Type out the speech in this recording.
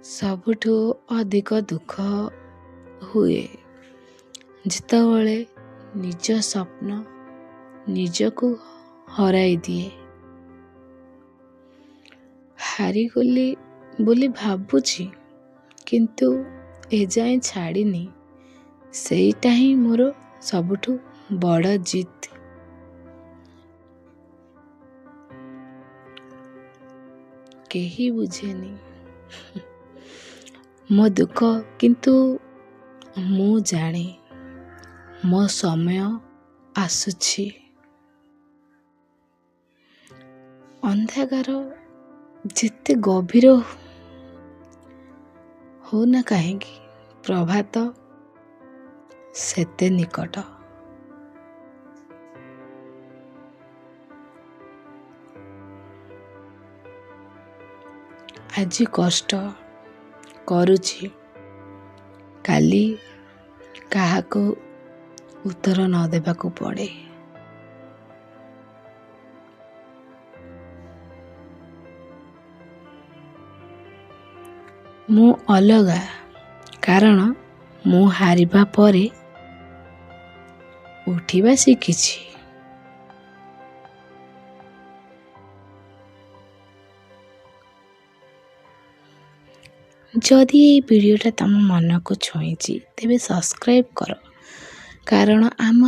ସବୁଠୁ ଅଧିକ ଦୁଃଖ ହୁଏ ଯେତେବେଳେ ନିଜ ସ୍ୱପ୍ନ ନିଜକୁ ହରାଇ ଦିଏ। ହାରିଗଲି ବୋଲି ଭାବୁଛି, କିନ୍ତୁ ଏଯାଏଁ ଛାଡ଼ିନି, ସେଇଟା ହିଁ ମୋର ସବୁଠୁ ବଡ଼ ଜିତ୍। କେହି ବୁଝେନି ମୋ ଦୁଃଖ, କିନ୍ତୁ ମୁଁ ଜାଣେ ମୋ ସମୟ ଆସୁଛି। ଅନ୍ଧକାର ଯେତେ ଗଭୀର ହଉନା କାହିଁକି, ପ୍ରଭାତ ସେତେ ନିକଟ। ଆଜି କଷ୍ଟ କରୁଛି, କାଲି କାହାକୁ ଉତ୍ତର ନ ଦେବାକୁ ପଡ଼େ। ମୁଁ ଅଲଗା, କାରଣ ମୁଁ ହାରିବା ପରେ ଉଠିବା ଶିଖିଛି। ଯଦି ଏଇ ଭିଡ଼ିଓଟା ତମ ମନକୁ ଛୁଇଁଛି, ତେବେ ସବସ୍କ୍ରାଇବ୍ କର, କାରଣ ଆମ